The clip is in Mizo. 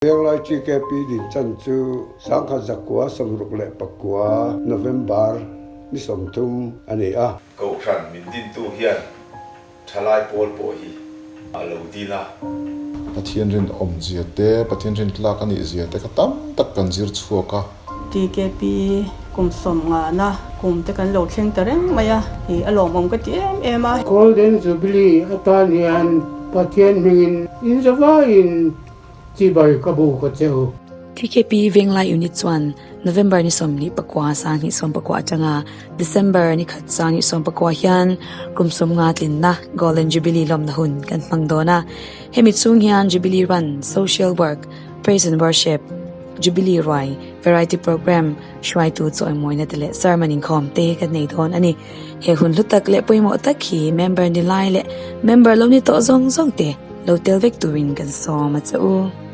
Venglai TKP din chan chu 1969 November ni 30 a ni a. Kohhran min dintu hian thalai pawl pawh hi a lo din a. Pathian rinawmzia te, Pathian rintlak a nihzia te kha tam tak kan zir chhuak a. TKP kum 50 na kum te kan lo thleng ta reng mai a, ih a lawmawm ka ti em em a. Golden Jubilee atan hian Pathian hmingin inzavaiin Chibai ka bu ka che u. TKP Venglai Unit chuan November ni 29 2019 atanga December ni khat 2019 hian kum 50 tlinna Golden Jubilee lawmna hun kan hmang dawn a. Hemi chhung hian Jubilee Run, Social Work, Praise and Worship, Jubilee Ruai, Variety Programme, hruaitu chawimawina te leh sermon inkhawm te kan nei dawn a ni. He hun hlu tak leh pawimawh tak hi member ni lai leh member lo ni tawh zawng zawng te lo tel vek turin kan sawm a che u.